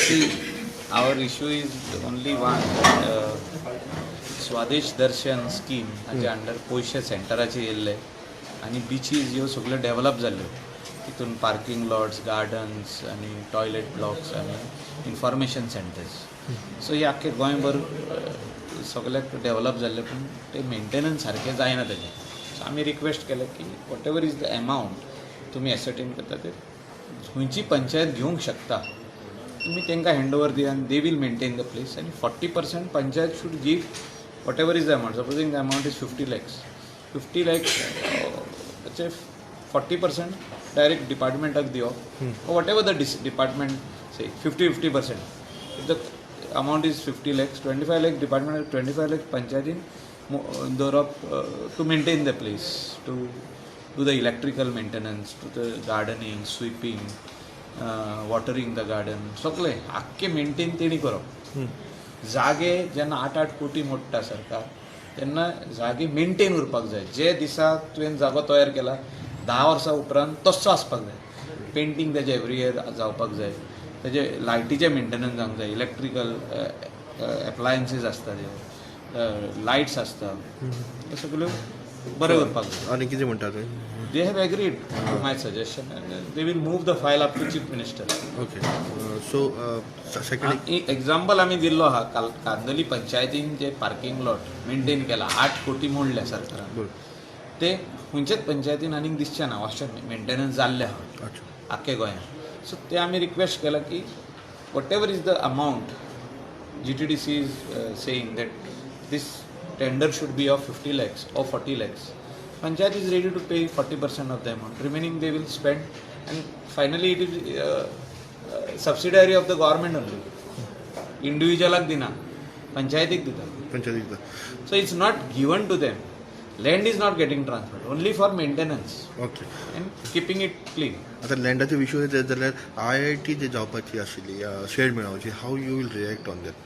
See, our issue is only one. Swadesh Darshan scheme हाचे under पयशे सेंटराचे येयल्ले आनी बिचीज ह्यो सगळ्यो डेवलप जाल्ल्यो. तितून पार्किंग लॉट्स, गार्डन्स आनी टॉयलेट ब्लॉक्स आनी इन्फॉर्मेशन सेंटर्स. सो हे आख्खे गोंयभर सगल्याक डेवलप जाल्ले, पूण ते मेंटेनन्स सारकें जायना तेजें. सो आमी रिक्वेस्ट केलें की whatever is the amount तुमी एसर्टेन करता, ते खंयची पंचायत घेवंक शकता, तुमी तांकां हँड ओवर दिया आनी they will maintain the place. आनी 40% panchayat should give, whatever is the amount. Supposing the amount is 50 lakhs, 50 lakhs चे 40% डायरेक्ट डिपार्टमेंटाक दिवप, whatever the department say, 50-50%. If the amount is 50 lakhs, 25 lakhs department, 25 lakhs पंचायतीन दवरप to maintain the place, to do the electrical maintenance, to the gardening, sweeping, watering the garden, सगळें आख्खें maintain तेणी करप. जागे जेन्ना 8-8 कोटी मोडटा सरकार, तेन्ना जागे मेंटेन उरपाक जाय. जे दिसा तुवें जागो तयार केला, 10 वर्सां उपरांत तस्सो आसपाक जाय. पेंटींग तेजें एवरी इयर जावपाक जाय, तेजे लायटीचें मेंटेनन्स जावंक जाय, इलेक्ट्रिकल एप्लायन्सीस आसता, ते लायट्स आसता, ते सगल्यो बरें उरपाक जाय. आनी कितें म्हणटा तुमी? They have agreed to my suggestion and they will move the file up to Chief Minister. Okay, so second example आमी दिल्लो आहा, काल कांदोली पंचायतीन जे पार्किंग लॉट मेंटेन केला, 8 कोटी मोडल्या सरकारान. ते खंयच्याच पंचायतीन आनीक दिसचें ना अशें मेंटेनन्स जाल्लें आहा आख्खे गोंयांत. सो ते आमी रिक्वेस्ट केला की whatever is the amount, GTDC is saying that this tender should be of 50 lakhs or 40 lakhs. Panchayat is ready to pay 40% of the amount. Remaining they will spend, and finally it is subsidiary of the government only. इंडिव्हिज्युअलाक दिना, पंचायतीक दिता. पंचायतीक दिता. So it's not given to them. Land is not getting transferred, only for maintenance and keeping it clean. आतां लँडाचे विशय जाल्यार I I T जे जावपाची आशिल्ली shade मेळोवची, how you will react on that?